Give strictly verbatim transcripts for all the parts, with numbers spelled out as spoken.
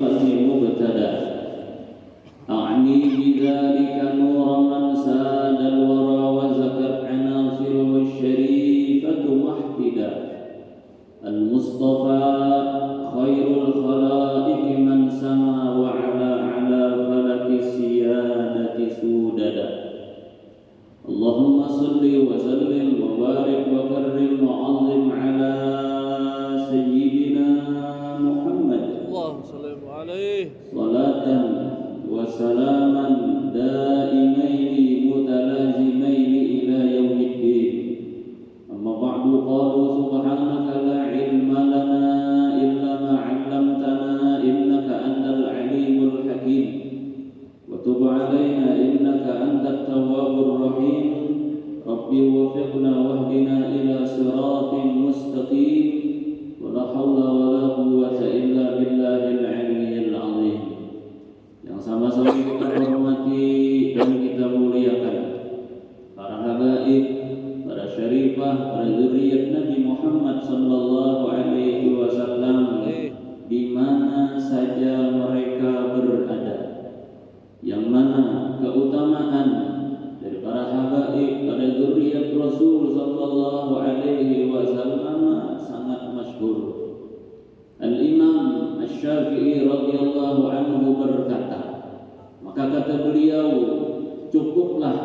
مبتدأ. أعني بذلك نور من ساد الورى وزكت عناصره الشريفة محتدا. المصطفى خير الخلائق من سما وعلا على فلك السيادة سوددا. اللهم صل وسلم وبارك وكرم وعظم على سيدنا محمد. اللهم صل عليه. صلاة وسلاما دائمين متلازمين إلى يوم الدين. أما بعد، قالوا سبحانك لا علم لنا إلا ما علمتنا إنك أنت العليم الحكيم. وتب علينا إنك أنت التواب الرحيم. رب وفقنا واهدنا إلى صراط مستقيم. ولا حول ولا قوة إلا بالله العلي العظيم. Yang sama-sama kita hormati dan kita muliakan, para habaib, para syarifah, para zuriat Nabi Muhammad sallallahu alaihi wasallam, di mana saja mereka berada. Yang mana keutamaan dari para habaib, para zuriat Rasul sallallahu alaihi wasallam sangat masyhur. Al-Imam Asy-Syafi'i radhiyallahu anhu berkata, maka kata beliau, cukuplah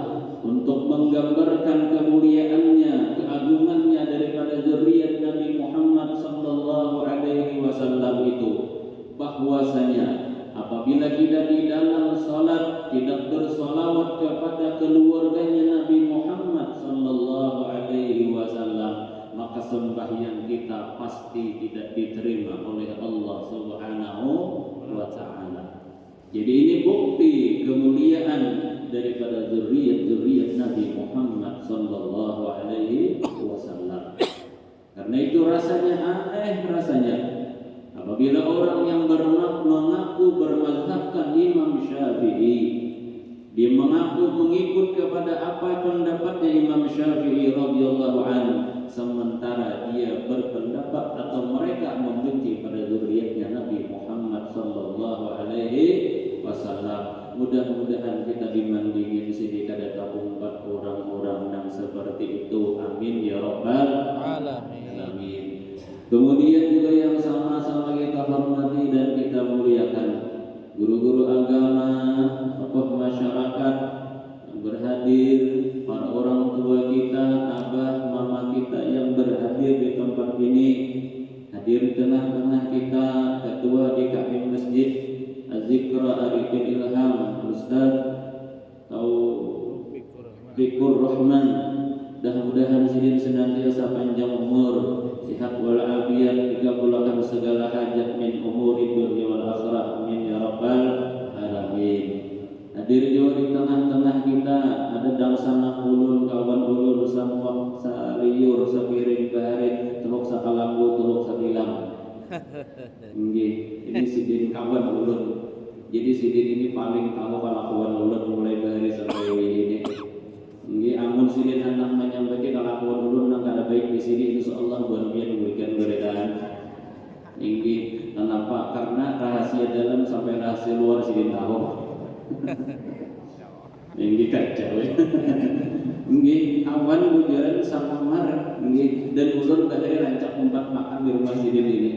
untuk menggambarkan kemuliaannya, keagungannya daripada zuriat Nabi Muhammad sallallahu alaihi wasallam itu, bahwasanya apabila kita di dalam salat tidak bersalawat kepada keluarganya Nabi Muhammad sallallahu alaihi wasallam, maka sembahyang kita pasti tidak diterima oleh Allah Subhanahu wa taala. Jadi ini bukti kemuliaan daripada zuriat-zuriat Nabi Muhammad sallallahu alaihi wasallam. Karena itu rasanya aneh rasanya apabila orang yang bermak-, mengaku bermazhabkan Imam Syafi'i, dia mengaku mengikut kepada apa pendapatnya Imam Syafi'i radhiyallahu anhu, sementara dia berpendapat atau mereka membenci pada zuriatnya Nabi Muhammad sallallahu alaihi wasallam. Mudah-mudahan kita dimandingin sini kada taumpat orang-orang yang seperti itu. Amin ya rabbal Alamin. Alamin. Kemudian juga yang sama-sama kita hormati dan kita muliakan, guru-guru agama, tokoh masyarakat yang berhadir, para orang tua kita, abah, mama kita yang berhadir di tempat ini, hadir di tengah-tengah kita, Ketua D K M Masjid Az-Zikra Arifin Ilham, Ustaz Taufikur Rahman. Mudah-mudahan sidin senantiasa panjang umur, sihat walafiat, dikabulakan segala hajat min umuri dunia wal akhirah. Amin ya rabbal alamin. Hadir jua di tengah-tengah kita, ada dangsanak ulun, kawan ulun, samuak, saliur, sapiring, bahari, tuhuk, sakalanggu, tuhuk, sabilang. Inggih, ini sidin kawan ulun. Jadi sidin ini paling tahu kalakuan ulun mulai bahari sampai ini. Inggih, amun sidin handak manyambati kalakuan ulun nang kada baik di sini, insya Allah buhan pian bulikan garagaan. Inggih, kenapa? Karena rahasia dalam sampai rahasia luar sidin tahu. Inggih kacau ya. Inggih, awan bujuran sakamar. Inggih, dan ulun bahari rancak umpat makan di rumah sidin ini.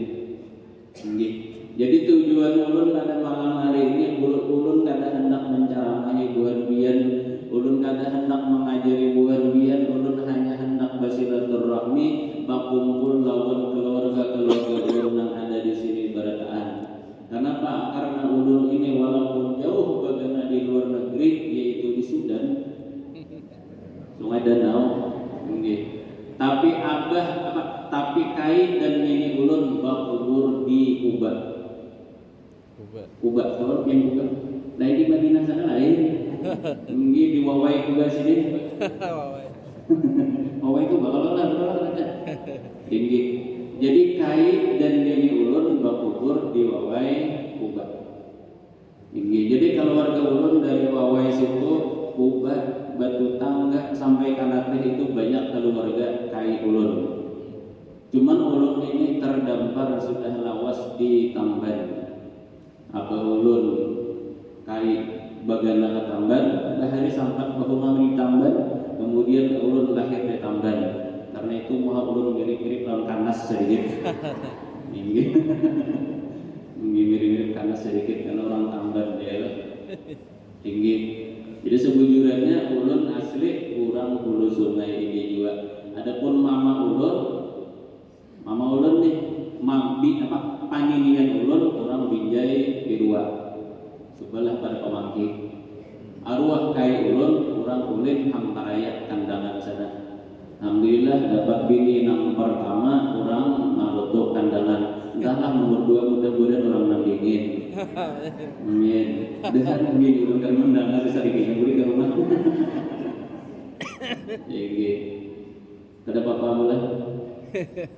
Inggih. Jadi tujuan ulun pada malam hari ini, ulun, ulun kada handak menceramahi buhan pian, ulun kada handak mengajari buhan pian, ulun hanya handak basilaturahmi, bakumpul lawan keluarga-keluarga ulun nang ada di sini barataan. Kenapa? Karena ulun ini walaupun jauh bagana di luar negeri, yaitu di Sudan, Sungai Danau, inggih. Tapi abah, apa, tapi kai dan nini ulun bakubur di Kuba. Kuba. Kuba, tahu yang Kuba? Lain di Madinah sana lain. Inggih, di Wawai Kuba sini. Wawai. Wawai Kuba, kalau nggak, kalau nggak ada. Inggih. Jadi kai dan nini ulun bakubur di Wawai Kuba. Inggih, jadi keluarga ulun dari Wawai situ, Kuba, Batu Tangga, sampai Kanatih itu banyak keluarga kai ulun. Cuman ulun ini terdampar sudah lawas di Tamban. sampat bahuma di Tamban, kemudian ulun lahir di Tamban. Karena itu muha ulun mirip-mirip lawan kanas sedikit. Inggih. Inggih, mirip-mirip kanas sedikit karena orang Tamban ya. Inggih. Jadi sebujurannya ulun asli urang Hulu Sungai ini jua. Adapun mama ulun, mama ulun nih, mambi apa, paninian ulun urang Binjai Pirua. Sebelah pada pamangkih. Arwah kai ulun urang ulin Hamparaya Kandangan sana. Alhamdulillah dapat bini nang pertama urang Marutu Kandangan. Entahlah nomor dua, mudah-mudahan urang nang dingin. Amin. Dengan bini ulun kan mendengar sedikitnya budi ke rumah. Inggih. Kada apa-apa lah.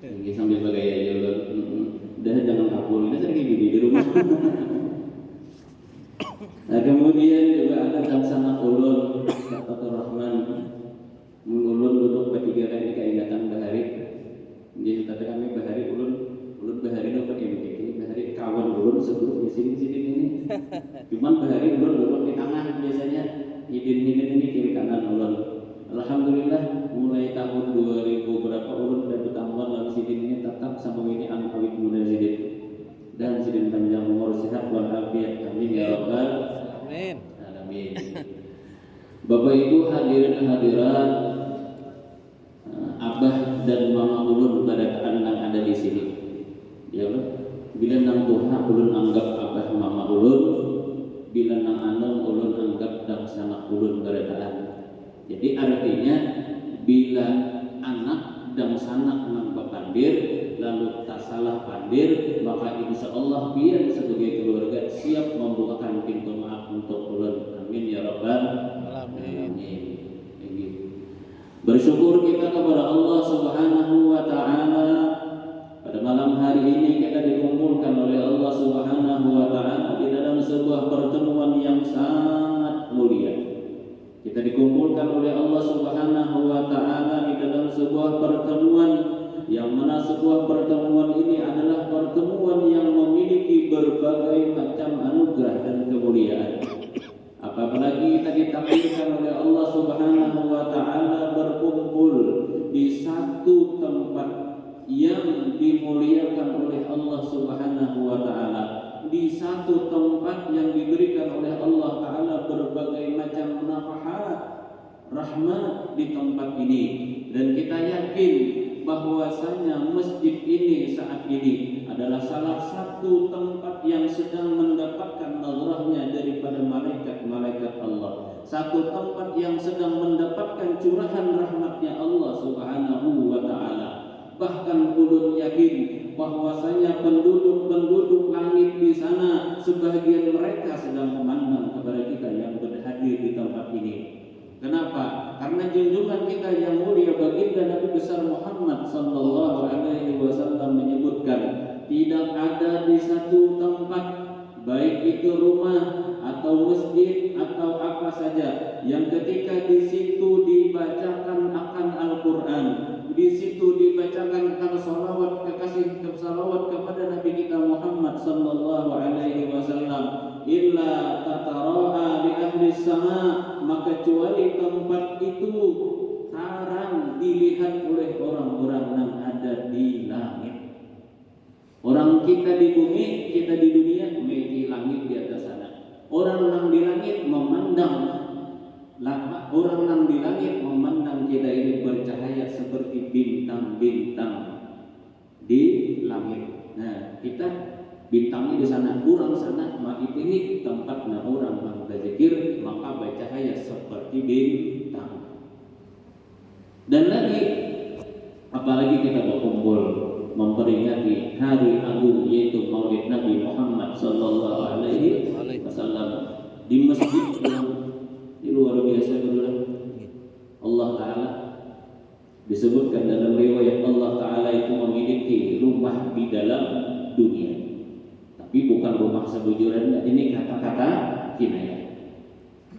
Inggih, sambil bagaya aja ulun. Mm-mm. Dah jangan kabur. Ini sedikit bini di rumah. Nah, kemudian juga ada dangsanak ulun, Fatur Rahman. Mun ulun duduk batiga kaini kaingatan bahari. Inggih, tapi kami bahari ulun, ulun bahari dapat M T K, bahari kawan ulun segrup di sidin-sidin ini. Cuman bahari ulun duduk di tangah biasanya. Hidin-hidin ini kiri kanan ulun. Alhamdulillah, mulai tahun dua ribu berapa ulun kada betamuan lawan sidin ini, tetap sama ini anu awet muda sidin. Dan sidin panjang umur, sehat walafiat. Amin ya rabbal Amin. alamin. Bapak Ibu hadirin hadirat, eh, abah dan mama ulun barataan nang ada di sini. Ya, Bah? Bila nang tuha ulun anggap abah mama ulun, bila nang anum ulun anggap dangsanak ulun barataan. Jadi artinya bila anak dangsanak nang bapandir lalu tasalah pandir, maka insya Allah pian sebagai keluarga siap membukakan pintu maaf untuk ulun. Amin ya rabbal Alamin. alamin. Inggih. Bersyukur kita kepada Allah Subhanahu wa Ta'ala. Pada malam hari ini kita dikumpulkan oleh Allah Subhanahu wa Ta'ala di dalam sebuah pertemuan yang sangat mulia. Kita dikumpulkan oleh Allah Subhanahu wa Ta'ala di dalam sebuah pertemuan, yang mana sebuah pertemuan ini adalah pertemuan yang memiliki berbagai macam anugerah dan kemuliaan. Apalagi kita ditakdirkan oleh Allah Subhanahu wa Ta'ala berkumpul di satu tempat yang dimuliakan oleh Allah Subhanahu wa Ta'ala, di satu tempat yang diberikan oleh Allah Ta'ala berbagai macam nafahat rahmat di tempat ini. Dan kita yakin bahwasanya masjid ini saat ini adalah salah satu tempat yang sedang mendapatkan nazrahnya daripada malaikat-malaikat Allah. Satu tempat yang sedang mendapatkan curahan rahmatnya Allah Subhanahu wa Ta'ala. Bahkan ulun yakin bahwasanya penduduk-penduduk langit di sana, sebahagian mereka sedang memandang kepada kita yang berhadir di tempat ini. Kenapa? Karena junjungan kita yang mulia Baginda Nabi Besar Muhammad Sallallahu Alaihi Wasallam menyebutkan, tidak ada di satu tempat, baik itu rumah atau masjid atau apa saja, yang ketika di situ dibacakan akan Al-Quran, di situ dibacakan akan salawat kekasih, salawat kepada Nabi kita Muhammad Sallallahu Alaihi Wasallam, illa tatara'a li ahli sama, maka kecuali tempat itu tarang dilihat oleh orang-orang yang ada di langit. Orang kita di bumi, kita di dunia, melihat langit di atas sana. Orang yang di langit memandang langit, orang yang di langit memandang kita ini bercahaya seperti bintang-bintang di langit. Nah, kita bintangnya di sana, kurang sana, maka ini tempat nah orang yang berzikir, maka bercahaya seperti bintang. Dan lagi, apalagi kita berkumpul memperingati hari agung yaitu Maulid Nabi Muhammad Sallallahu Alaihi Wasallam di masjid yang luar biasa, betul. Allah Ta'ala disebutkan dalam riwayat Allah Ta'ala itu memiliki rumah di dalam dunia. Tapi bukan rumah sebujuran, ini kata-kata kinayah.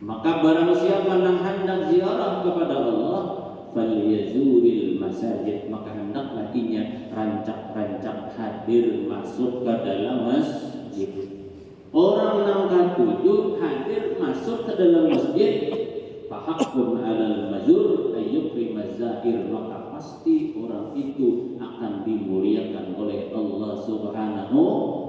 Maka barang siapa yang hendak ziarah kepada Allah, falyazuril masajid, maka hendaklah inya rancak-rancak hadir masuk ke dalam masjid. Orang yang katuju hadir masuk ke dalam masjid, Haqqun 'alal mazur ayyukrimaz zair, maka pasti orang itu akan dimuliakan oleh Allah Subhanahu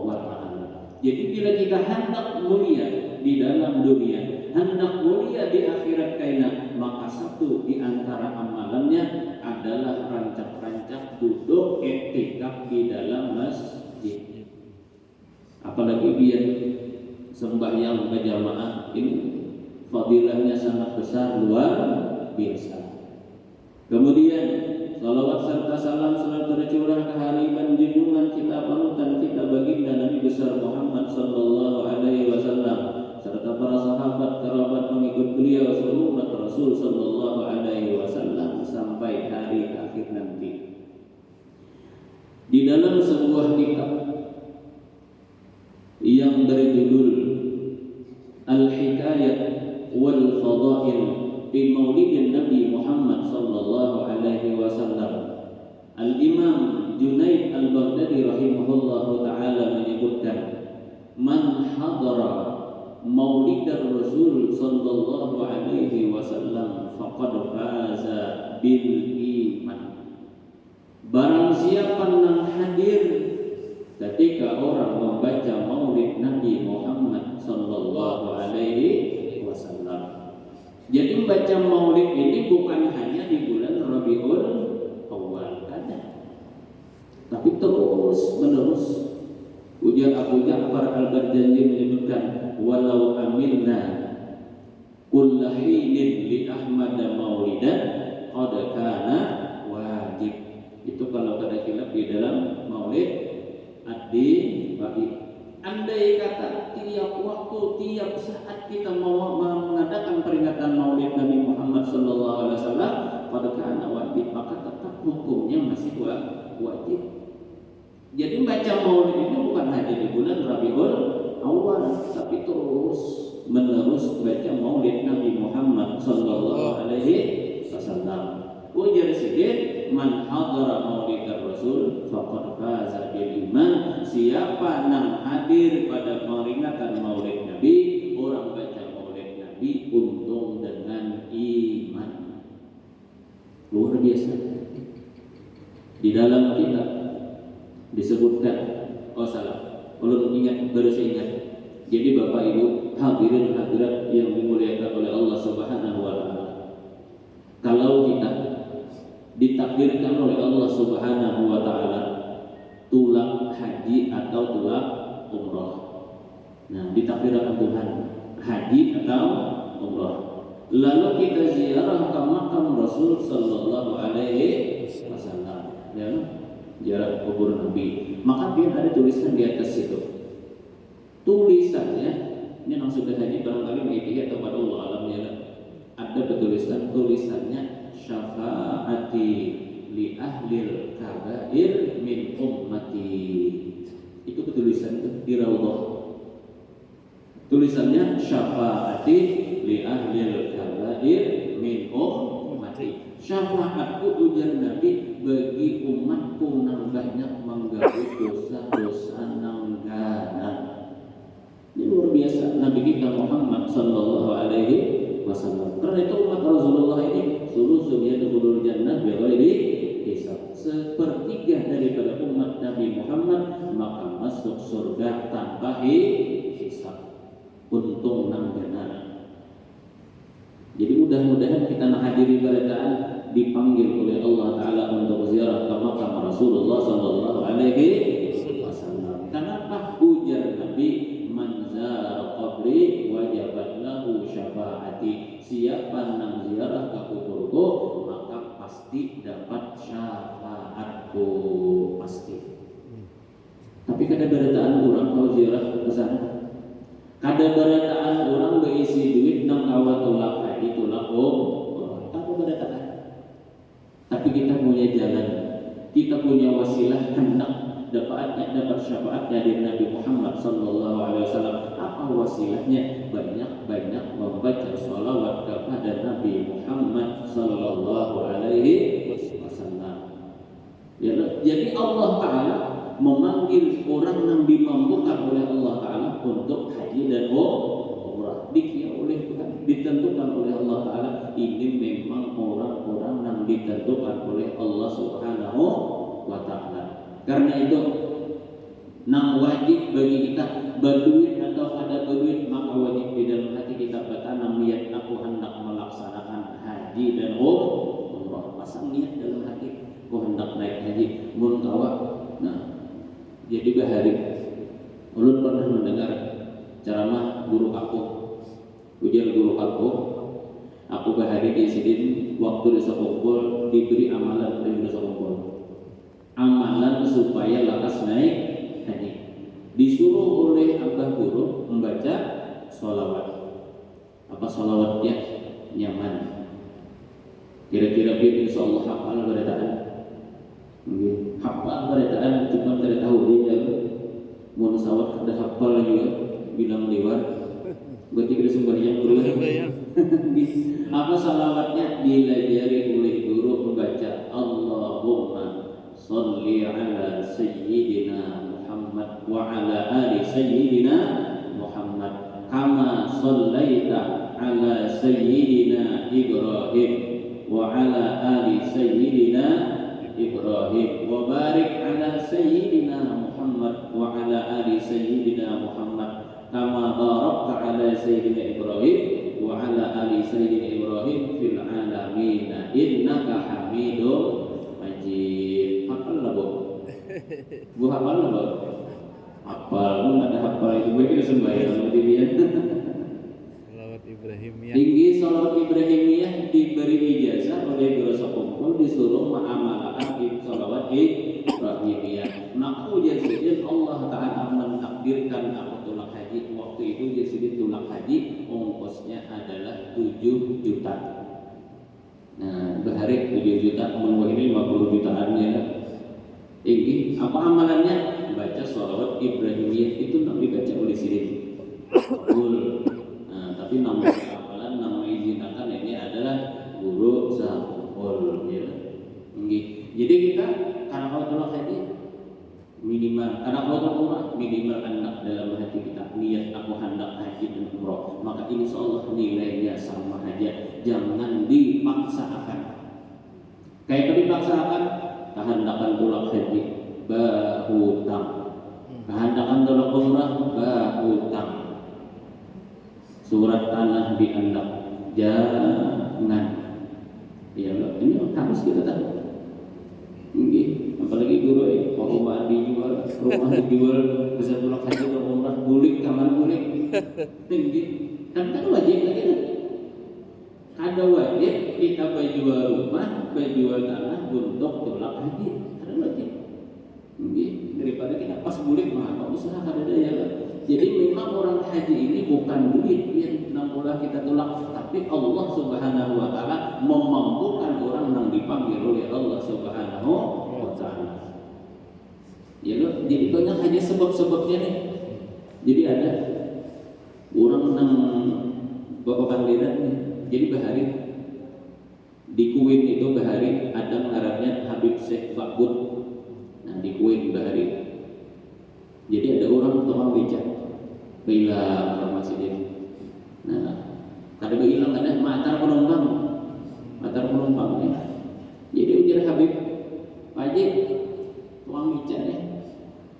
wa Ta'ala. Jadi, bila kita hendak mulia di dalam dunia, hendak mulia di akhirat kaina, maka satu di antara amalannya adalah rancak-rancak duduk iktikaf di dalam masjid. Apalagi biar sembahyang berjamaah ini, fadilahnya sangat besar, luar biasa. Kemudian, salawat serta salam selalu tercurah ke hariban junjungan kita, panutan kita, baginda Nabi besar Muhammad sallallahu alaihi wasallam, serta para sahabat, kerabat, pengikut beliau, seluruh umat Rasul sallallahu alaihi wasallam sampai hari akhir nanti. Di dalam sebuah kitab yang berjudul Al-Hikayat wal Fadail fi Maulidin Nabi Muhammad sallallahu alaihi wasallam, Al-Imam Junaid Al-Baghdadi rahimahullahu ta'ala menyebutkan, "Man hadara maulidar Rasul sallallahu alaihi wasallam faqad faza bil iman." Barang siapa nang hadir ketika orang membaca maulid Nabi Muhammad sallallahu alaihi wasallam. Jadi, membaca maulid ini bukan hanya di bulan Rabiul Awal, kada. Tapi terus menerus. Ujar Abu Ja'far Al-Barjanji menyebutkan, "Walau amilna kulla hinin li Ahmada maulidan qad kana wajib." Itu kalau kada khilaf di dalam Maulid Ad-Dibawi. Andai kata tiap waktu, tiap saat kita mau mengadakan peringatan Maulid Nabi Muhammad sallallahu alaihi wasallam, qad kana wajib, maka tetap hukumnya masih wa-, wajib. Jadi, baca maulid ini bukan hanya di bulan Rabiul Awal, tapi terus menerus baca maulid Nabi Muhammad sallallahu alaihi wasallam. Ujar sidin, "Man hadara maulidar Rasul faqad faza bil iman." Siapa nang hadir pada peringatan maulid Nabi, orang baca maulid Nabi, untung dengan iman. Luar biasa. Di dalam kitab disebutkan, oh, salah, ulun ingat, baru saya ingat. Jadi, Bapak Ibu hadirin hadirat yang dimuliakan oleh Allah Subhanahu wa Ta'ala, kalau kita ditakdirkan oleh Allah Subhanahu wa Ta'ala tulak haji atau tulak umroh, nah, ditakdirakan Tuhan haji atau umroh, lalu kita ziarah ke makam Rasul sallallahu alaihi wasallam, ya, ziarah kubur Nabi, maka dia ada tulisan di atas situ. Tulisannya, ini nang sudah haji barangkali mengikuti atau pada Allah alam ya lah. Ada bertulisan, tulisannya, "Syafaati li ahlil kabair min ummati." Itu bertulisan itu di Raudhah. Tulisannya, "Syafaati li ahlil kabair min ummati." Syafaatku, ujar Nabi, bagi umatku nang banyak menggawi dosa-dosa nang ganal. Ini luar biasa Nabi kita Muhammad sallallahu alaihi wasallam. Karena itu, umat Rasulullah ini sulusun yadkhulul jannah bighairi hisab. Sepertiga daripada umat Nabi Muhammad maka masuk surga tanpa hi-, hisab. Untung nang ganal. Jadi, mudah-mudahan kita nang hadiri barataan dipanggil oleh Allah Ta'ala untuk ziarah ke makam Rasulullah Sallallahu Alaihi Wasallam. Kenapa? Ujar Nabi, "Man zara qabri wajabat lahu syafaati." Siapa nang ziarah ke kuburku, maka pasti dapat syafaatku, pasti. Tapi kada barataan urang kawa ziarah ka sana. Kada barataan urang baisi duit nang kawa tulak haji, tulak umrah. Kada barataan. Tapi kita punya jalan, kita punya wasilah handak dapaatnya, dapat syafaatnya dari Nabi Muhammad Sallallahu Alaihi Wasallam. Apa wasilahnya? Banyak-banyak membaca salawat kepada Nabi Muhammad Sallallahu Alaihi Wasallam. Ya, jadi Allah Ta'ala memanggil orang yang dimampukan oleh Allah Ta'ala untuk haji dan umrah. Dikiau oleh Tuhan, ditentukan oleh Allah Ta'ala, ini memang orang-orang yang ditentukan oleh Allah Subhanahu wa Ta'ala. Karena itu, nang wajib bagi kita, baduit atau kada baduit, maka wajib di dalam hati kita batanam niat, aku hendak melaksanakan haji dan um-, umroh. Pasang niat dalam hati, aku hendak naik haji. Mun kawa, nah, jadi bahari, ulun pernah mendengar ceramah guru aku. Ujar guru aku, aku bahari di sidin waktu di Sekumpul diberi amalan oleh guru Sekumpul. Amalan supaya lakas naik haji. Disuruh oleh abah guru membaca sholawat. Apa sholawatnya? Nyaman. Kira-kira pian insya Allah hafal barataan? Nggih, hafal barataan, cuma kada tahu dia. Mun sawat kada hafal juga, bilang liwar. Berarti kada sembahyang dulu. Apa sholawatnya? Dilajari oleh guru membaca Allahumma sholli ala sayyidina Muhammad wa ala ali sayyidina Muhammad kama shallaita ala sayyidina Ibrahim wa ala ali sayyidina Ibrahim wa barik ala sayyidina Muhammad wa ala ali sayyidina Muhammad kama barakta ala sayyidina Ibrahim wa ala ali sayyidina Ibrahim fil alamin innaka Hamidum Majid. Hafal lah, Bu? Bu hafal lah, Bu? Hafal, mun kada hafal itu baik kita sembahyang di dia. Sholawat Ibrahimiyah. Tinggi sholawat Ibrahimiyah diberi ijazah oleh guru Sekumpul disuruh mengamalkan sholawat Ibrahimiyah. Maka ujar sidin Allah Ta'ala mentakdirkan aku tulak haji. Waktu itu ujar sidin tulak haji ongkosnya adalah tujuh juta. Nah, bahari tujuh juta, mun wahini lima puluh jutaan ya. Inggih, apa amalannya? Baca sholawat Ibrahimiyah itu nang dibaca oleh sidin. Betul. Nah, tapi nang amalan, nang mengizinakan ini adalah guru Sekumpul, ya. Inggih. Jadi kita karena kalau tulak haji, minimal, kada kawa umrah, minimal handak dalam hati kita niat aku handak haji dan umroh, maka insya Allah nilainya sama haja. Jangan dipaksakan. Kaya apa dipaksakan? Kahandakan tulak haji, bahutang. Kahandakan tulak umrah, bahutang. Surat tanah diandak, jangan. Ya, ini harus kita tahu. Inggih, apalagi guru, eh, rumah dijual, rumah dijual, bisa tulak haji ke umrah, bulik, kaman bulik. Inggih, tapi kan wajib lagi kan? Kada wajib kita bajual rumah, bajual tanah untuk tulak haji. Kada wajib. Inggih, daripada kita pas bulik, mah apa usaha kadada ya lah. Jadi memang orang haji ini bukan duit yang nang ulah kita tulak, tapi Allah Subhanahu wa Ta'ala memampukan orang nang dipanggil oleh Allah Subhanahu wa Ta'ala. Ya loh, jadi banyak aja sebab-sebabnya nih. Jadi ada orang nang bapapandiran nih. Jadi bahari di Kuin itu bahari ada ngarannya Habib Syekh Bakbut. Nah, di Kuin bahari. Jadi ada orang tukang beca. Bilang orang masjid. Nah, kada bilang ada matar penumpang. Matar penumpang nih. Jadi ujar Habib, "Pak Haji, tukang beca nih."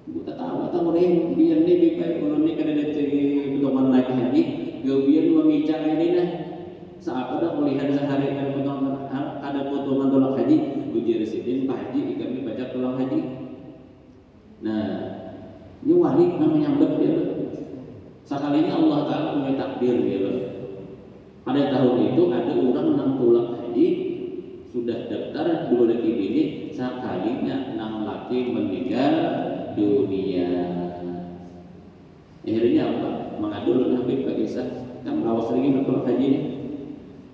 Buta tahu atau orang biar nih bipai ulun nih kada ada ciri pedoman naik haji, gawian memica kayak ini nah. Siapa dah kulihan sehari kada potongan, kada potongan tulak haji, ujar sidin, "Pak Haji, ikam ini baca tulak haji." Nah, ini wali nang menyambat dia. Sakalinya Allah Ta'ala punya takdir dia. Pada tahun itu ada orang nang tulak haji, sudah daftar dua laki bini, sakalinya nang laki meninggal dunia. Akhirnya apa? Mengadu lawan Habib, bakisah, kan lawas lagi nang tulak haji nih.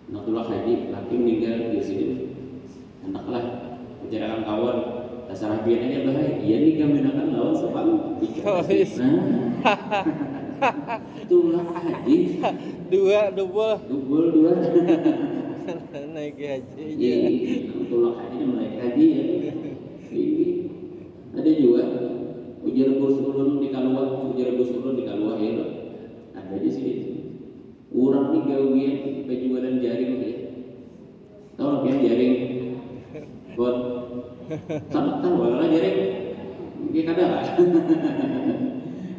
Nang tulak haji, laki meninggal di sini. Anak lah, mencarikan kawan. Tasarah pian aja bahai. Iya nih kami akan lawan sepang. Oh, iya. Nah. Tulak haji. Dua, double. Double dua. Naik haji. Iya, iya. Tulak haji dan naik haji ya. Ini ada juga ujar bos ulun di Kalua, ujar bos ulun di Kalua ya. Ada aja sih. Orang nih gawe Gawian bajualan jaring ya. Tahu lah pian jaring? Kon. Tahu, tahu lah jaring. Ini kada lah.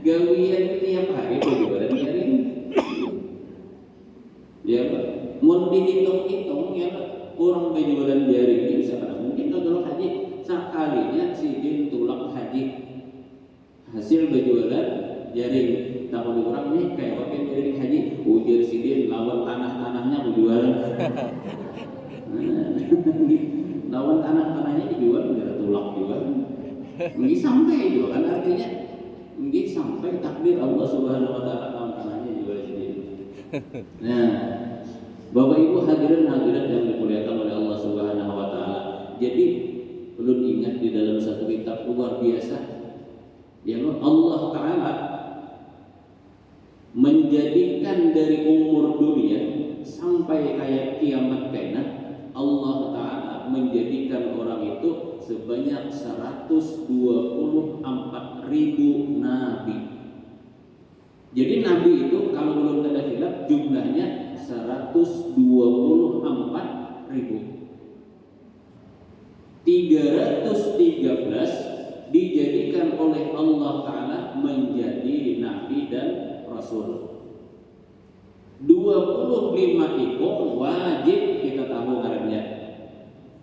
Gawian tiap hari bajualan jaring. Ya, mun dihitung-hitung ya, orang bajualan jaring ini bisa kada mungkin kalau haji. Sakalinya sidin tulak haji. Hasil bajualan jaring. Takun urang nih, kayak apa pian jaring haji? Ujar sidin, lawan tanah-tanahnya kujual. Lawan tanah-tanahnya dijual, nggak tulak juga. Ini sampai juga kan artinya. Ini sampai takdir Allah Subhanahu wa Ta'ala, lawan tanahnya dijual sidin. Nah, Bapak Ibu hadirin hadirat yang dimuliakan oleh Allah Subhanahu wa Ta'ala. Jadi, ulun ingat di dalam satu kitab luar biasa. Ya, Allah Ta'ala menjadikan dari umur dunia sampai kayak kiamat kena, Allah Ta'ala menjadikan orang itu sebanyak seratus dua puluh empat ribu nabi. Jadi nabi itu kalau belum ada khilaf jumlahnya seratus dua puluh empat ribu. Tiga ratus tiga belas dijadikan oleh Allah Ta'ala menjadi nabi dan rasul. Dua puluh lima ikung wajib kita tahu ngarannya.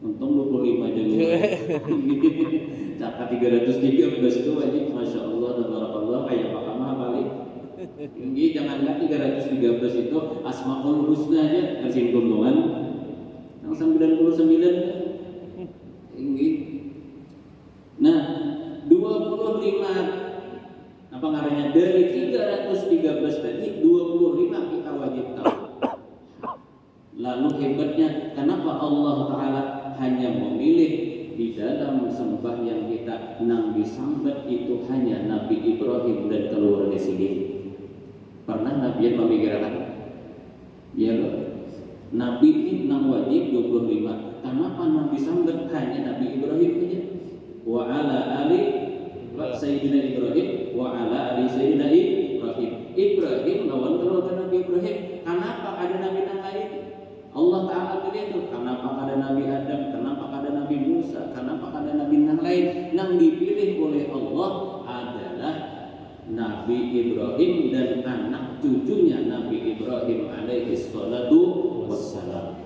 Untung dua puluh lima aja. Caka tiga ratus tiga belas itu wajib, Masya Allah, tabarakallah, kayak apa kamu hafali? Ini jangankan tiga ratus tiga belas itu, Asmaul Husna aja tersinggung doang. Yang sembilan puluh sembilan. Ini. Nah, dua puluh lima, apa ngarannya, dari tiga ratus tiga belas tadi, dua puluh lima kita wajib tahu. Lalu hebatnya, kenapa Allah Ta'ala hanya memilih di dalam sembahyang kita nang disambat itu hanya Nabi Ibrahim dan keluarga sidin? Pernah Nabi memikirkan? Ya loh. Nabi ini nang wajib dua puluh lima. Kenapa nang disambat hanya Nabi Ibrahim aja? Wa ala ali Sayyidina Ibrahim, wa ala ali Sayyidina Ibrahim. Ibrahim lawan keluarga Nabi Ibrahim. Kenapa ada nabi nang lain? Allah Ta'ala pilih tuh, kenapa kada Nabi Adam, kenapa kada Nabi Musa, kenapa kada Nabi nang lain? Nang dipilih oleh Allah adalah Nabi Ibrahim dan anak cucunya Nabi Ibrahim alaihi salatu wassalam.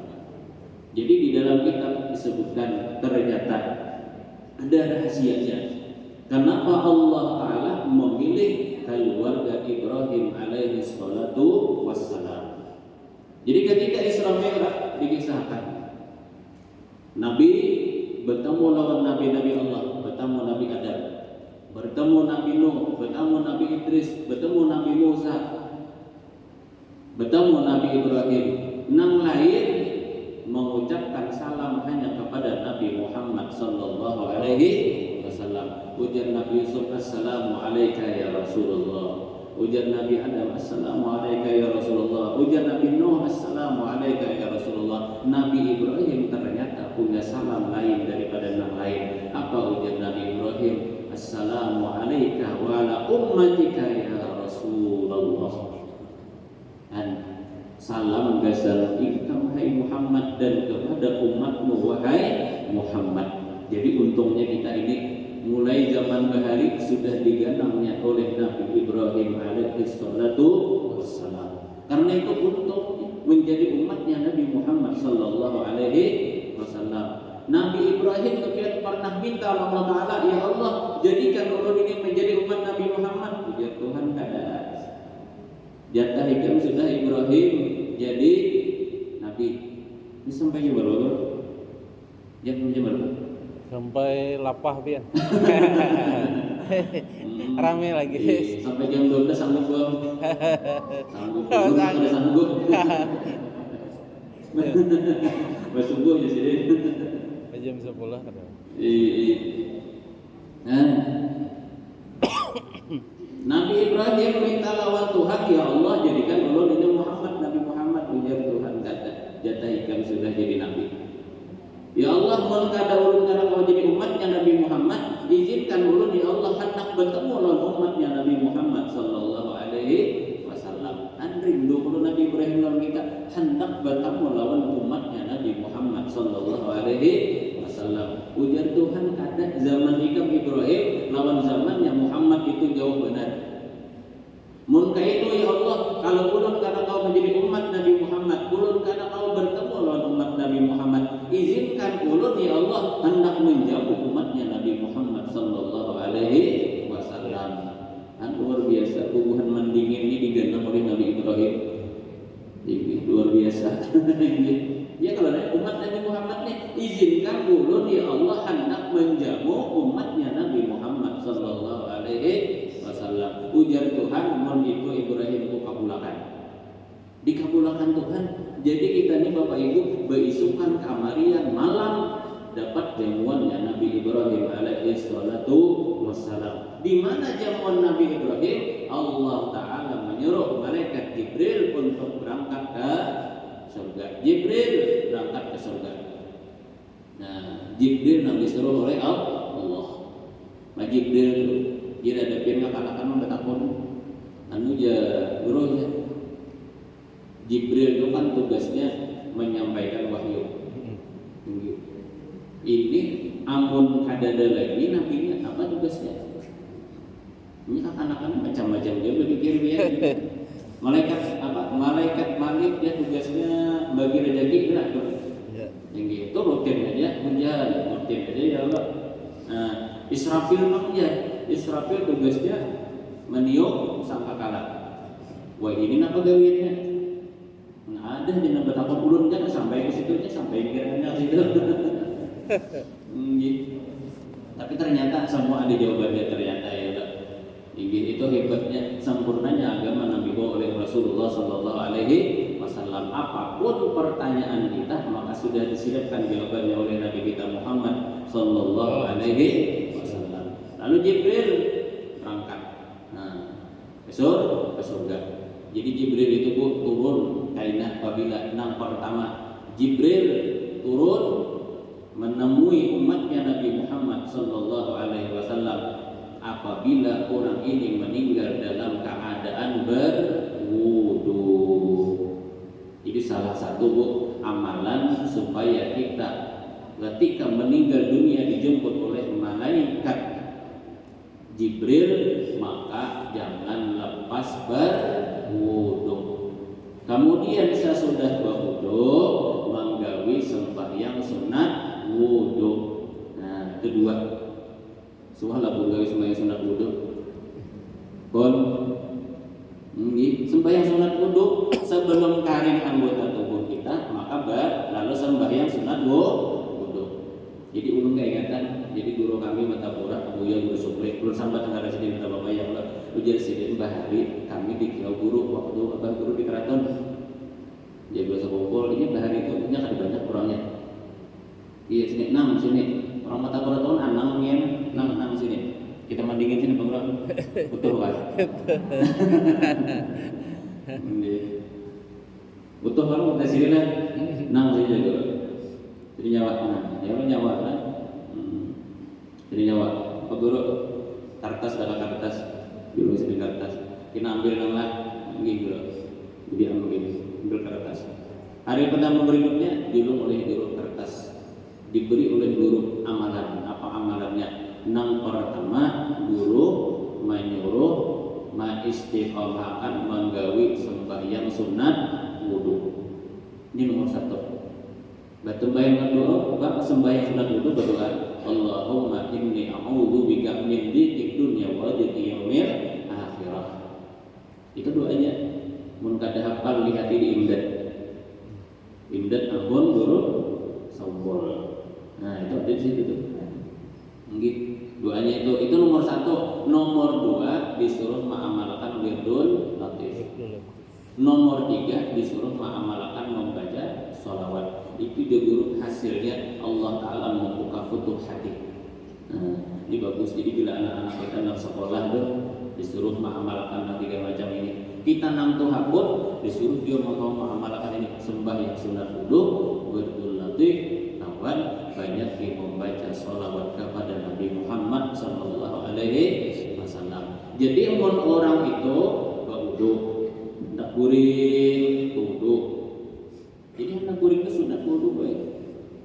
Jadi di dalam kitab disebutkan ternyata ada rahasianya. Kenapa Allah Ta'ala memilih keluarga Ibrahim alaihi salatu wassalam? Jadi ketika Isra Mi'raj dikisahkan, Nabi bertemu lawan nabi-nabi Allah, bertemu Nabi Adam, bertemu Nabi Nuh, bertemu Nabi Idris, bertemu Nabi Musa, bertemu Nabi Ibrahim. Nang lain mengucapkan salam hanya kepada Nabi Muhammad sallallahu alaihi wasallam. Ujar Nabi Yusuf, "Assalamu alaika ya Rasulullah." Ujar Nabi Adam, "Assalamu alaika ya Rasulullah." Ujar Nabi Nuh, "Assalamu alaika ya Rasulullah." Nabi Ibrahim ternyata punya salam lain daripada nang lain. Apa ujar Nabi Ibrahim? "Assalamu alaika wa ala ummatika ya Rasulullah." Dan salam gasan ikam, hai Muhammad, dan kepada umatmu, wahai Muhammad. Jadi untungnya kita ini mulai zaman bahari sudah diganangnya oleh Nabi Ibrahim alaihi salatu wassalam. Karena itu untung menjadi umatnya Nabi Muhammad sallallahu alaihi wasallam. Nabi Ibrahim kemudian pernah minta Allah Ta'ala, "Ya Allah, jadikan ulun ini menjadi umat Nabi Muhammad." Ujar Tuhan, "Kada. Jatah ikam sudah Ibrahim jadi nabi." Ini sampai jam berapa, Bro? Jam, jam berapa? Sampai lapah pian. Hmm. Rame lagi. Iya, sampai jam dua belas sanggup, Bang. Sanggup, Bang. Sanggup. Kada sanggup. Wah, subuh ya sih. Jam sepuluh kada. Iya, iya. Nah. Nabi Ibrahim minta lawan Tuhan, "Ya Allah, jadikan ulun ini Muhammad, Nabi Muhammad," ujar Tuhan, "Kada, jatah ikam sudah jadi nabi." "Ya Allah, mun kada ulun kada kawa jadi umatnya Nabi Muhammad, izinkan ulun, ya Allah, handak bertemu lawan umatnya Nabi Muhammad sallallahu alaihi wasallam." Kan rindu ulun Nabi Ibrahim. Ibrahim lawan kita handak batamu lawan umatnya Nabi Muhammad sallallahu alaihi wasallam. Ujar Tuhan, kada, zaman ikam Ibrahim lawan zamannya Muhammad itu jauh banar. Mun kaitu, ya Allah, kalau ulun kada kawa menjadi umat Nabi Muhammad, ulun kada kawa bertemu lawan umat Nabi Muhammad, izinkan ulun, ya Allah, hendak menjamu umatnya Nabi Muhammad sallallahu alaihi wasallam. Kan luar biasa, bubuhan mandingin ini diganang oleh Nabi Ibrahim. Ini luar biasa. Ya, kalau ada umat Nabi Muhammad nih, izinkan ulun, ya Allah, hendak menjamu umatnya Nabi Muhammad sallallahu alaihi wasallam. Ujar Tuhan, mun itu Ibrahim ku kabulakan. Dikabulakan Tuhan. Jadi kita nih Bapak Ibu, beisukan kamarian malam dapat jamuannya Nabi Ibrahim alaihi salatu wassalam. Di mana jamuan Nabi Ibrahim? Allah Ta'ala menyuruh malaikat Jibril untuk berangkat ke surga. Jibril berangkat ke surga. Nah, Jibril nang disuruh oleh Allah. Nah, Jibril tu, dia ada pian kakanakan nang batakun, anu ja, guru ja. Jibril tu kan tugasnya menyampaikan wahyu. Ini amun kadada lagi nabinya, apa tugasnya? Ini kakanakan macam-macam ja berpikir dia. Malaikat apa? Malaikat Malik dia tugasnya bagi rezeki, benar tu? Ya. Tinggi itu rutin aja hujan, rutin aja ya Allah. Nah, Israfil nang ja, Israfil tugasnya meniup sangkakala. Wah, ini napa gawiannya? Nah, ada di nang batakun ulun kan sampai ke situ, sampai kira-kira situ. Hmm, gitu. Tapi ternyata semua ada jawabannya ternyata, ya, Pak. Inggih, itu hebatnya, sempurnanya agama nang dibawa oleh Rasulullah sallallahu alaihi wasallam. Apapun pertanyaan kita, maka sudah disiapkan jawabannya oleh Nabi kita Muhammad sallallahu alaihi wasallam. Lalu Jibril berangkat. Nah, ke sur-, ke surga. Jadi Jibril itu, Bu, turun kaina pabila nang pertama. Jibril turun menemui umatnya Nabi Muhammad sallallahu alaihi wasallam apabila orang ini meninggal dalam keadaan berwudu. Jadi salah satu, Bu, amalan supaya kita ketika meninggal dunia dijemput oleh malaikat Jibril, maka jangan lepas berwudu. Kemudian sesudah berwudu, manggawi sembahyang sunat wudu. Nah, kedua. Suah lah, Bu, gawi sembahyang sunat wudu. Kon. Nggih, sembahyang sunat wudu sebelum karing anggota tubuh kita, maka ba-, lalu sembahyang sunat wu-, wudu. Jadi ulun kaingatan, jadi guru kami Martapura, Buya Guru Supri, ulun sambat nang sidin, kada apa-apa ya Allah, ujar sidin, bahari kami dikiau guru waktu abah guru di keraton. Dia biasa kumpul, ini bahari itu punya kada banyak orangnya. Iya, sini, nang, sini. Orang Martapura tuh anang, ngen, nang, nang, sini. Kita mandingin sini, Bang Bro. Butuh kan? Ini. Butuh kan, udah sini lah. Nang, sini dulu. Jadi nyawa, nah, nyawa, nyawa, kan? Hmm. Jadi nyawa, apa guru? Kertas, dalam kertas. Dulu sini kertas. Kita ambil nang lah. Nggih, guru. Jadi ambil, ambil kertas. Hari pertama berikutnya, julung oleh guru kertas. Diberi oleh guru amalan. Apa amalannya? Nang pertama, guru menyuruh maistiqomahakan manggawi sembahyang sunat wudu. Ini nomor satu. Batumbayang doa, ba-, sembahyang sunat wudu berdoa, "Allahumma inni a'udzu bika min dhiqid dunya wa dhiqi yaumil akhirah." Itu doanya. Mun kada hafal, lihati di Imdad. Imdad Ambon Guru Saumbol. Nah, itu ada di situ tuh. Nggih. Doanya itu, itu nomor satu. Nomor dua, disuruh mengamalkan wirdul latif. Nomor tiga, disuruh mengamalkan membaca sholawat. Itu juga, guru, hasilnya Allah Ta'ala membuka futuh hati. Nah, ini bagus. Jadi bila anak-anak kita nang sekolah tuh disuruh mengamalkan nang tiga macam ini. Kita nang tuha pun disuruh juga mau mengamalkan ini. Sembahyang sunat wudu, wirdul latif, lawan banyak membaca sholawat kepada Nabi Muhammad sallallahu alaihi wasallam. Jadi mun orang itu bawudu, handak guring,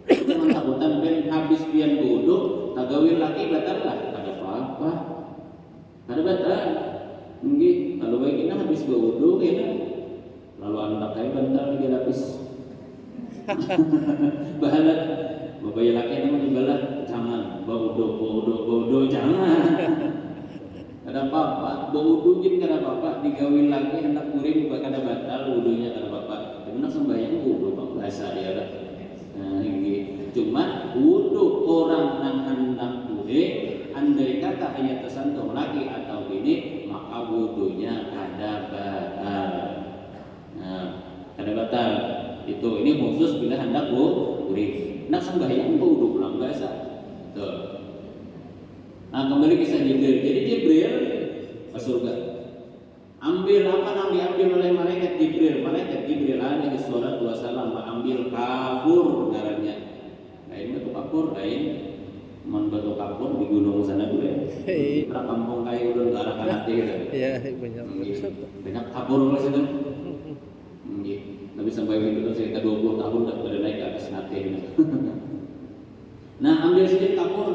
Jangan takutan pian habis pian baudu, tagawi laki batal lah, kada apa-apa. Kada batal. Nggih, kalau baik ini habis baudu kena. Lalu andak kayak bantal tiga lapis. Bahala. Bapak laki nang dibalah, jangan baudu, baudu, baudu, jangan. Kada apa-apa, baudu gin kada apa-apa, digawi lagi handak kuring kada batal wudunya kada apa-apa. Tapi nak sembahyang wudu bang biasa ya lah. Nah, ini cuma wudu orang nang handak kuring, andai kata hanya tersentuh laki atau bini, maka wudunya kada batal. Nah, kada batal. Itu ini khusus bila handak kuring. Nak sembahyang wudu pulang biasa. Tuh. Nah, kembali kisah Jibril. Jadi Jibril ke surga. Ambil apa nang diambil oleh malaikat Jibril? Malaikat Jibril alaihi salatu wasalam ambil kapur ngarannya. Lain batu kapur, lain. Mun batu kapur di gunung sana tu ya. Hei. Pernah kampung kayak ulun ke arah Kanate gitu. Iya, banyak. Hmm, banyak kapur di situ. Hmm, tapi sampai itu saya dua puluh tahun tak pernah naik ke atas Kanate gitu. Nah, ambil sidin kapur.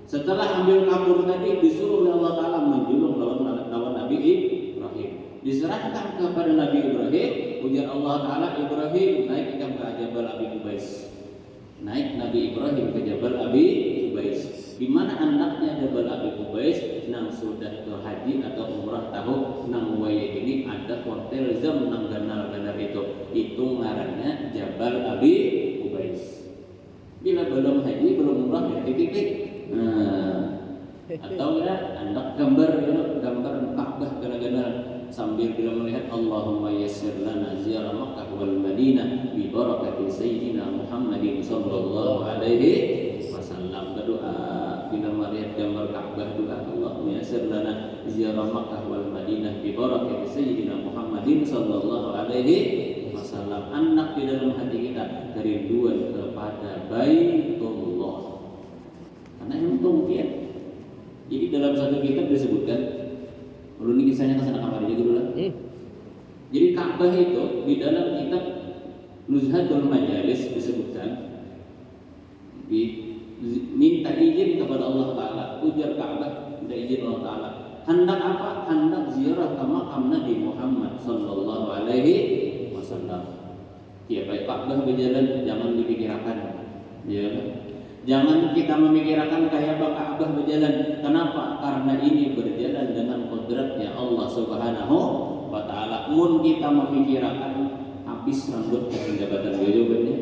Setelah ambil kapur tadi, disuruh oleh Allah Ta'ala menjulung lawan, lawan Nabi Ibrahim. Diserahkan kepada Nabi Ibrahim, ujar Allah Ta'ala, "Ibrahim, naik ikam ke Jabal Abi Kubais." Naik Nabi Ibrahim ke Jabal Abi Kubais. Di mana andaknya Jabal Abi Kubais? Nang sudah ke haji atau umrah tahu, nang wayah ini ada hotel zam nang ganal-ganal itu. Itu ngarannya Jabal Abi Kubais. Bila belum haji, belum umrah, ya titik. Nah, atau ya, andak gambar, ya, gambar Ka'bah gana-gana sambil bila melihat, "Allahumma yassir lana ziyarah Makkah wal Madinah bi barakati Sayyidina Muhammadin sallallahu alaihi wasallam." Berdoa bila melihat gambar Ka'bah, doa, "Allahumma yassir lana ziyarah Makkah wal Madinah bi barakati Sayyidina Muhammadin sallallahu alaihi wasallam." Anak di dalam hati kita kerinduan kepada Baitullah. Karena yang mungkin jadi dalam satu kitab disebutkan, ulun ini kisahnya kesana kamari juga dulu lah. Hmm. Jadi Ka'bah itu di dalam kitab Nuzhatul Majalis disebutkan, di, minta izin kepada Allah Ta'ala, ujar Ka'bah, minta izin Allah Ta'ala. Hendak apa? Hendak ziarah ke makam Nabi Muhammad sallallahu alaihi wasallam. Ya, baik Ka'bah berjalan, jangan dipikirakan. Ya. Jangan kita memikirakan kayak apa Ka'bah berjalan. Kenapa? Karena ini berjalan dengan kodratnya Allah Subhanahu wa Ta'ala. Mun kita memikirakan, habis rambut dan jabatan gue jawabannya.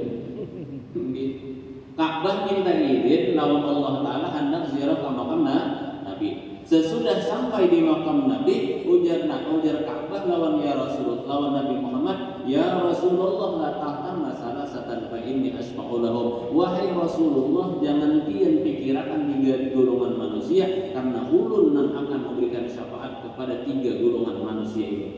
Ka'bah minta izin lawan Allah Ta'ala hendak ziarah ke makam na-, Nabi. Sesudah sampai di makam Nabi, ujar na-, ujar Ka'bah lawan ya Rasulullah, lawan Nabi Muhammad, "Ya Rasulullah, la tahtamma salasatan fa inni asyfa'u lahum." Wahai Rasulullah, jangan pian pikirakan tiga golongan manusia, karena ulun nang akan memberikan syafaat kepada tiga golongan manusia ini.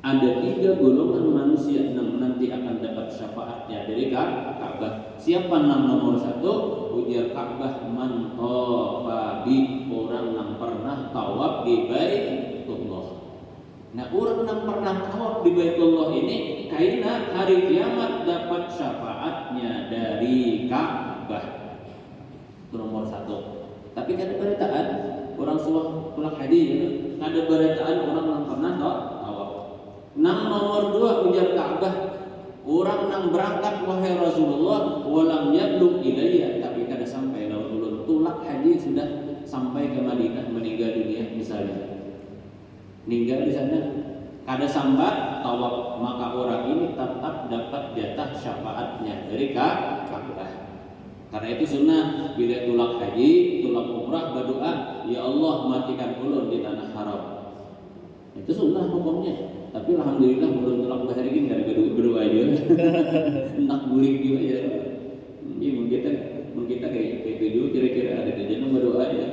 Ada tiga golongan manusia yang nanti akan dapat syafaatnya dari Ka-, Ka'bah. Siapa nang nomor satu? Ujar Ka'bah, "Man tafa bi," orang nang pernah tawaf di Baitullah. Nah, orang nang pernah tawaf di Baitullah ini, kaina hari kiamat dapat syafaatnya dari Ka'bah. Itu nomor satu. Tapi kada barataan orang suah tulak haji, ya. Kada barataan orang nang pernah ta-, tawaf. Nang nomor dua ujar Ka'bah, orang nang berangkat, wahai Rasulullah, walam yablug ilayya, tapi kada sampai lawan ulun. Tulak haji sudah sampai ke Madinah, meninggal dunia misalnya. Ninggal di sana. Kada sambat tawaf, maka orang ini tetap dapat jatah syafaatnya dari Ka-, Ka'bah. Karena itu sunnah, bila tulak haji, tulak umrah, berdoa, "Ya Allah, matikan ulun di tanah haram." Itu sunnah hukumnya. Tapi alhamdulillah, ulun tulak bahari ini kada berdoa juga. Nak bulik juga ya. Ini mungkin kita, mungkin kita kayak, kayak itu juga kira-kira ada aja nang berdoa ya.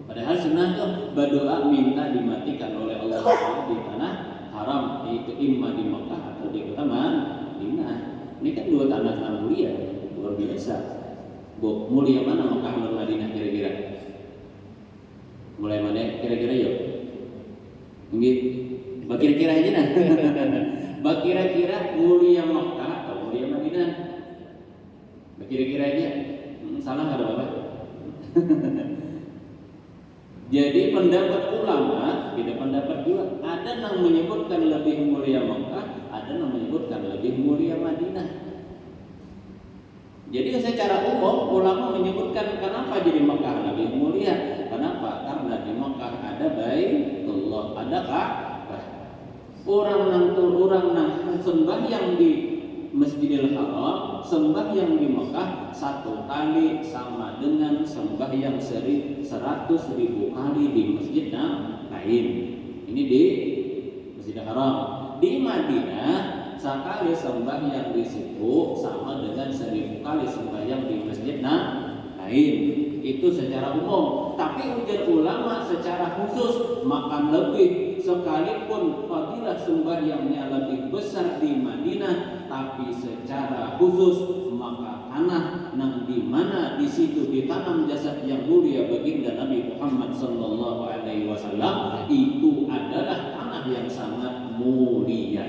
Padahal sunnah tuh berdoa minta dimatikan oleh Allah Ta'ala di tanah haram, yaitu imma di Mekah atau di kota Madinah. Ini kan dua tanah yang mulia, luar biasa. Bu, mulia mana Mekah dan Madinah kira-kira? Mulai mana kira-kira yuk? Nggih, bakira-kira aja nah. Bakira-kira mulia Mekah atau mulia Madinah? Kira-kira aja, hmm, salah ada apa? Jadi pendapat ulama beda pendapat juga. Ada yang menyebutkan lebih mulia Mekah, ada yang menyebutkan lebih mulia Madinah. Jadi secara umum ulama menyebutkan kenapa jadi Mekah lebih mulia. Kenapa? Karena di Mekah ada Baitullah, ada Ka'bah. Orang nang tu, orang nang sembahyang di Masjidil Haram, sembahyang di Mekah satu kali sama dengan sembahyang seri-, seratus ribu kali di masjid nang lain. Ini di Masjidil Haram. Di Madinah, sekali sembahyang di situ sama dengan seribu kali sembahyang di masjid nang lain. Itu secara umum. Tapi ujar ulama secara khusus, maka lebih, sekalipun fadilah sembahyangnya lebih besar di Madinah, tapi secara khusus maka tanah nang di mana di situ ditanam jasad yang mulia baginda Nabi Muhammad sallallahu alaihi wasallam itu adalah tanah yang sangat mulia.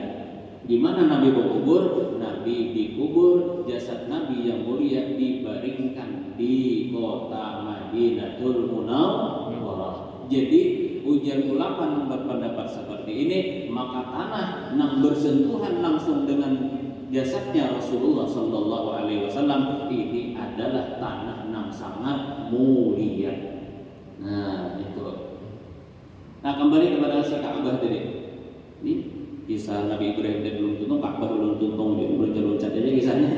Di mana Nabi berkubur? Nabi dikubur, jasad Nabi yang mulia dibaringkan di kota Madinatul Munawwarah. Jadi ujar ulama yang berpendapat seperti ini, maka tanah yang bersentuhan langsung dengan jasadnya Rasulullah Shallallahu Alaihi Wasallam ini adalah tanah yang sangat mulia. Nah itu. Nah kembali kepada si Ka'bah tadi. Ini kisah Nabi Ibrahim tadi belum tuntung, Ka'bah belum tuntung, jadi belum loncat aja kisahnya.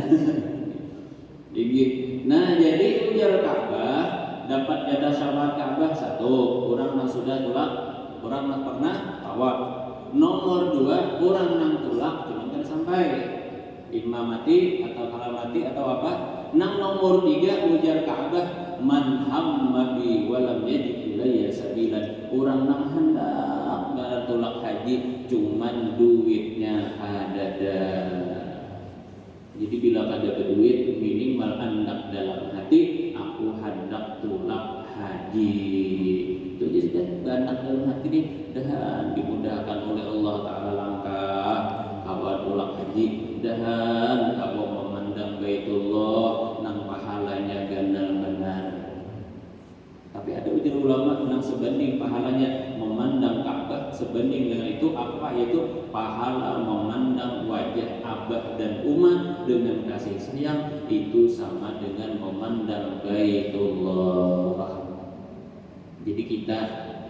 Jadi, nah jadi ujar Ka'bah dapat jatah syafaat Ka'bah satu, orang yang sudah tulak, orang yang pernah tawaf. Nomor dua, orang yang tulak cuman kada sampai. Imma mati atau kalah mati atau apa. Nang nomor tiga ujar Ka'bah, man hamma bi walam yajid ilayya sabilan. Orang nang handak banar tulak haji cuman duitnya kadada. Jadi bila kada baduit minimal andak dalam hati aku handak tulak haji. Itu aja sudah baandak dalam hati nih. Mudahan dimudahkan oleh Allah Ta'ala langkah kawa tulak haji, mudahan kawa mamandang Baitullah nang pahalanya ganal banar. Tapi ada ujar ulama nang sebanding pahalanya mamandang Ka'bah, sebanding dengan itu apa, yaitu pahala mamandang wajah abah dan uma dengan kasih sayang itu sama dengan mamandang Baitullah. Jadi kita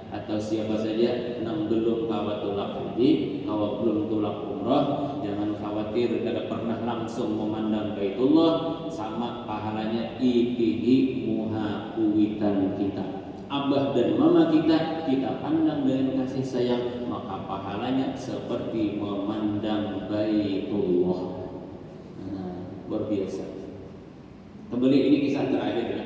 atau siapa saja nang belum kawa tulak haji, kawa belum tulak umroh, jangan khawatir kada pernah langsung memandang Baitullah, sama pahalanya itihi muha kuitan kita. Abah dan mama kita, kita pandang dengan kasih sayang, maka pahalanya seperti memandang Baitullah. Nah, luar biasa. Kembali ini kisah terakhir ya.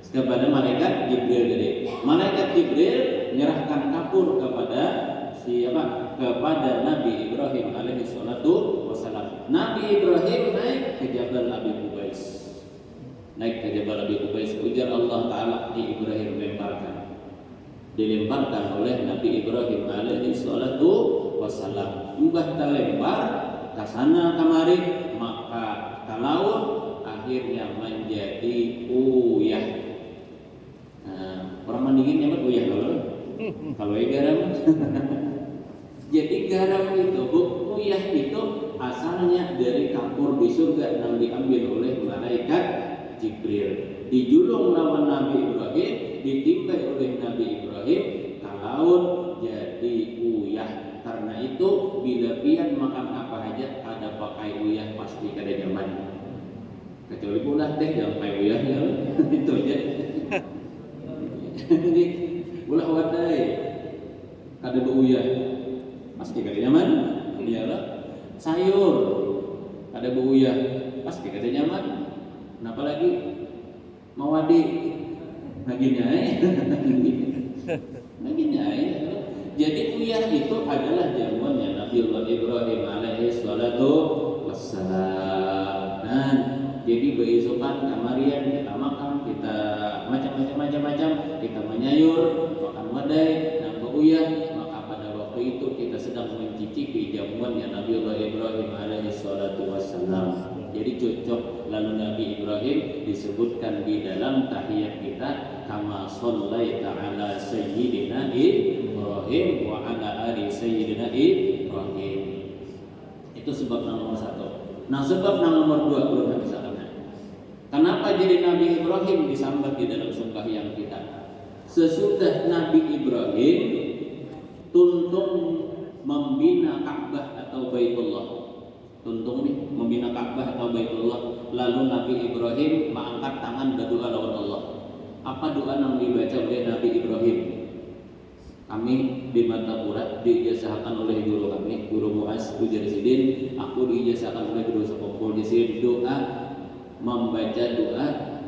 Kepada malaikat Jibril tadi. Malaikat Jibril menyerahkan kapur kepada siapa? Kepada Nabi Ibrahim alaihi salatu wasalam. Nabi Ibrahim naik ke Jabal Abi Kubais. Naik ke Jabal Abi Kubais, ujar Allah Ta'ala, di Ibrahim lemparkan. Dilemparkan oleh Nabi Ibrahim alaihi salatu wasalam. Imbah talempar ka sana kamari, maka talaut, akhirnya manjadi uyah. Nah, urang Mandingin nyambat uyah kalu? Kalu ai garam. Jadi garam itu, Bu, uyah itu asalnya dari kapur di surga nang diambil oleh malaikat Jibril. Dijulung lawan Nabi Ibrahim, ditimbai oleh Nabi Ibrahim ka laut jadi uyah. Karena itu, bila pian makan apa haja kada pakai uyah pasti kada nyaman. Kecuali ulah teh, jangan pakai uyahnya. Itu aja. Jadi, ulah wadai kada beuyah, pasti kada nyaman. Iyalah. Sayur kada beuyah, pasti kada nyaman. Kenapa lagi? Mawadi. Lagi nyai. Lagi nyai. Jadi uyah itu adalah jamuannya Nabiullah Ibrahim alaihi salatu wassalam. Nah, jadi beisukan kamarian kita makan, kita macam-macam, macam-macam, kita menyayur, makan wadai, nang beuyah, maka pada waktu itu kita sedang mencicipi jamuannya Nabiullah Ibrahim alaihi salatu wassalam. Jadi cocok, lalu Nabi Ibrahim disebutkan di dalam tahiyat kita, kama shallaita ala sayyidina Ibrahim wa ala ali sayyidina Ibrahim. Itu sebab nang nomor satu. Nah, sebab nang nomor dua, ulun handak misalkan. Kenapa jadi Nabi Ibrahim disambat di dalam sembahyang kita? Sesudah Nabi Ibrahim tuntung membina Ka'bah atau Baitullah. Tuntung nih, membina Ka'bah atau Baitullah. Lalu Nabi Ibrahim mengangkat tangan berdoa lawan Allah. Apa doa yang dibaca oleh Nabi Ibrahim? Kami di Martapura diijazahkan oleh guru kami, Guru Muaz, ujar sidin, aku diijazahkan oleh guru sekumpul di sini doa, membaca doa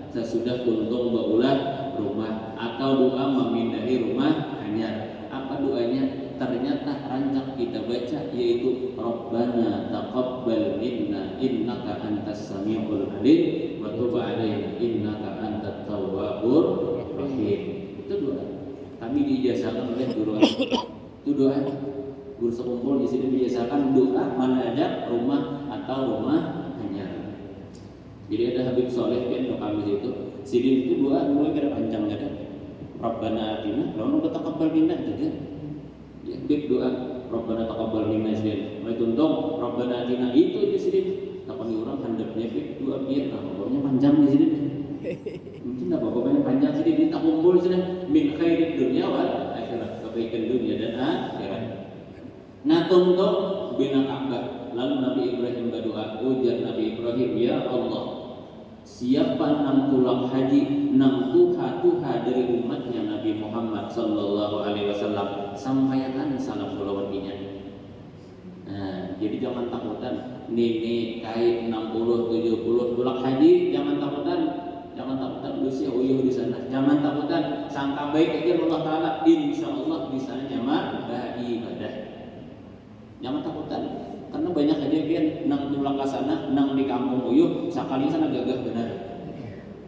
sesudah tuntung baulah rumah atau doa memindahi rumah hanyar. Apa doanya? Ternyata rancak kita baca, yaitu Rabbana taqabbal minna innaka antas samiul alim wa tub alaina innaka antat tawwabur rahim. Itu doa. Kami diijazahkan oleh guru. Itu doa. Guru sekumpul di sini diijazahkan doa manajak rumah atau rumah hanyar. Jadi ada Habib Soleh kan, doa kami situ. Sidin itu doa mulai kada panjang kada. Rabbana atina, lawan Rabbana taqabbal minna aja kan. Ya, Habib doa, Rabbana taqabbal minna sidin. Mulai tuntung, Rabbana atina itu aja sidin. Takoni orang handapnya Habib doa biar nah, pokoknya panjang di sidin. Mungkin apa pokoknya panjang sidin, ini takumpul sidin. Min khairid dunia wal akhirat, kebaikan dunia dan akhirat. Nah, tuntung bina Ka'bah. Lalu Nabi Ibrahim berdoa, ujar Nabi Ibrahim, ya Allah, siapa nang tulak haji, nang tuha-tuha dari umatnya Nabi Muhammad sallallahu alaihi wasallam, sampaikan salam lawan inya. Nah, jadi jangan takutan, nini kai enam puluh, tujuh puluh tulak haji, jangan takutan. Jangan takutan, usia uyuh di sana. Jangan takutan, sangka baik aja Allah Ta'ala, insya Allah di sana nyaman beribadah. Jangan takutan, karena banyak aja pian nang tulak ke sana, nang di kampung uyuh, sakali sana gagah benar.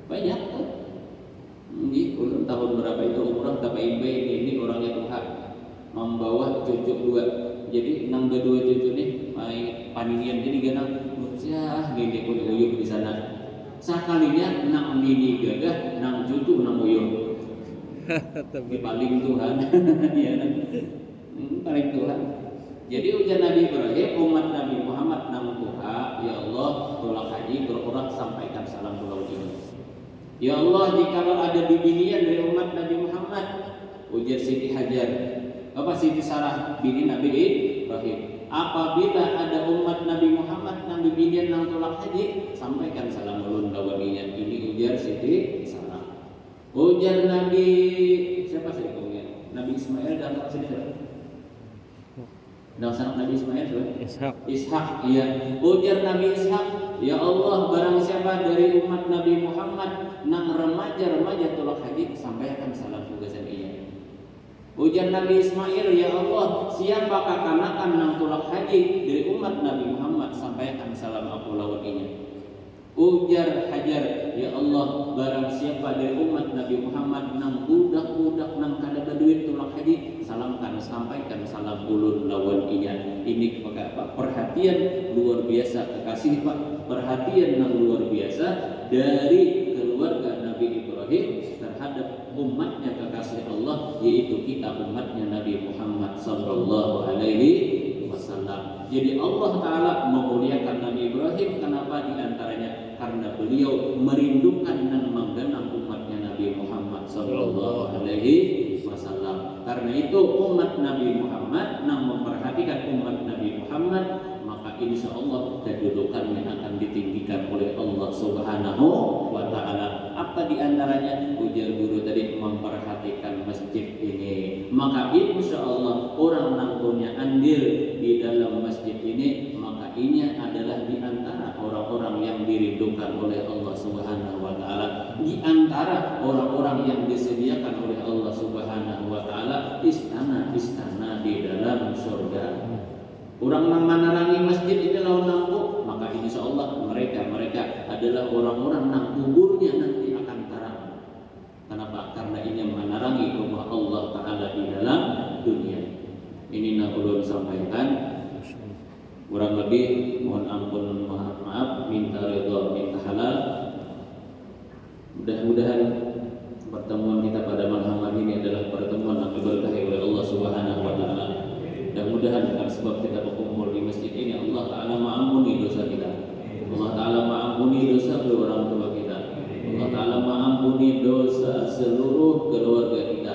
Banyak tuh. Ini ulun tahun berapa itu umrah ke Paimbai ini, ini orangnya tuha. Membawa cucu dua. Jadi nang dua cucu nih, mai paninian jadi ganang. Ucah, nini pun uyuh di sana. Sakalinya nang nini gagah, nang cucu nang uyuh. Tapi paling Tuhan. Iya kan? Hmm, paling Tuhan. Jadi ujar Nabi Ibrahim, umat Nabi Muhammad nang tuha, ya Allah, tulak haji, kura-kura sampaikan salam pulau ini. Ya Allah, jikalau ada bibinian dari umat Nabi Muhammad, ujar Siti Hajar, apa Siti Sarah, bini Nabi Ibrahim. Apabila ada umat Nabi Muhammad nang bibinian nang tulak haji, sampaikan salam ulun lawan inya. Ini ujar Siti Sarah. Ujar Nabi, siapa sih kaumnya? Nabi Ismail dan sini siapa? Nang sanak Nabi Ismail siapa? Ishak. Ishak, iya. Ujar Nabi Ishak, ya Allah, barang siapa dari umat Nabi Muhammad nang remaja-remaja tulak haji, sampaikan salam tugasan iya. Ujar Nabi Ismail, ya Allah, siapa kakanakan nang tulak haji dari umat Nabi Muhammad, sampaikan salam aku lawan inya. Ujar Hajar, ya Allah, barang siapa dari umat Nabi Muhammad nang budak-budak nang kada baduit tulak haji, salamkan, sampaikan salam ulun lawan inya. Ini maka apa? Perhatian luar biasa kekasih, Pak. Perhatian yang luar biasa dari keluarga Nabi Ibrahim terhadap umatnya kekasih Allah, yaitu kita umatnya Nabi Muhammad sallallahu alaihi wasallam. Jadi Allah Ta'ala memuliakan Nabi Ibrahim, kenapa? Di antaranya karena beliau merindukan dan menggenang umatnya Nabi Muhammad sallallahu alaihi wasallam. Karena itu umat Nabi Muhammad yang memperhatikan umat Nabi Muhammad, maka insya Allah kedudukannya akan ditinggikan oleh Allah Subhanahu wa Ta'ala. Apa di antaranya? Ujar guru tadi, memperhatikan masjid ini. Maka insya Allah orang nang punya andil di dalam masjid ini, maka inya adalah di antara orang-orang yang dirindukan oleh Allah Subhanahu wa Ta'ala, di antara orang-orang yang disediakan oleh Allah Subhanahu wa Ta'ala istana-istana di dalam surga. Orang yang menerangi masjid ini lawan lampu, maka insya Allah mereka-mereka adalah orang-orang yang kuburnya nanti akan terang. Kenapa? Karena ini menerangi rumah Allah Ta'ala di dalam dunia. Ini nak ulun sampaikan. Kurang lebih mohon ampun, mohon maaf, minta ridho, minta halal. Mudah-mudahan pertemuan kita pada malam hari ini adalah pertemuan yang diberkahi oleh Allah Subhanahu wa taala. Mudah-mudahan dengan sebab kita berkumpul di masjid ini, Allah taala mengampuni dosa kita. Allah taala mengampuni dosa kedua orang tua kita. Allah taala mengampuni dosa seluruh keluarga kita.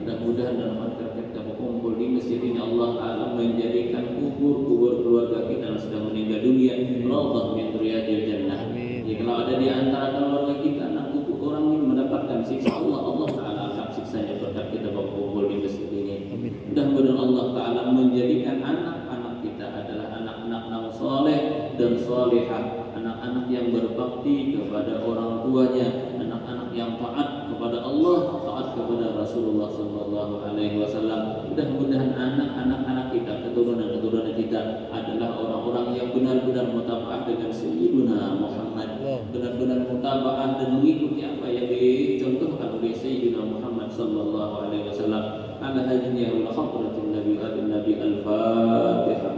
Mudah-mudahan dalam akhir kita berkumpul di masjid ini, Allah taala menjadikan kubur-kubur keluarga kita yang sudah meninggal dunia raudhah min riyadil jannah. Amin. Jikalau ada di antara keluarga kita nang kubur orang ini mendapatkan siksa Allah, Allah taala angkat siksanya berkat kita berkumpul di masjid ini. Amin. Mudah-mudahan Allah taala menjadikan anak-anak kita adalah anak-anak yang soleh dan solehah, anak-anak yang berbakti kepada orang tuanya, anak-anak yang taat kepada Allah, taat kepada Rasulullah sallallahu alaihi wasallam. Mudah-mudahan anak-anak anak kita, keturunan-keturunan kita adalah orang-orang yang benar-benar mutabaah dengan Sayyiduna Muhammad. Benar-benar mutabaah dan mengikuti apa yang dicontohkan oleh Sayyidina Muhammad sallallahu alaihi wasallam. Ala hadhihi wa hadratin Nabi, Nabi Al-Fatihah.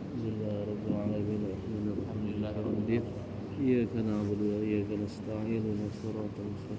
Alhamdulillah Rabbil Alamin. Alhamdulillah Rabbil Alamin. Iyyaka na'budu wa iyyaka nasta'in. Ihdinas siratal mustaqim.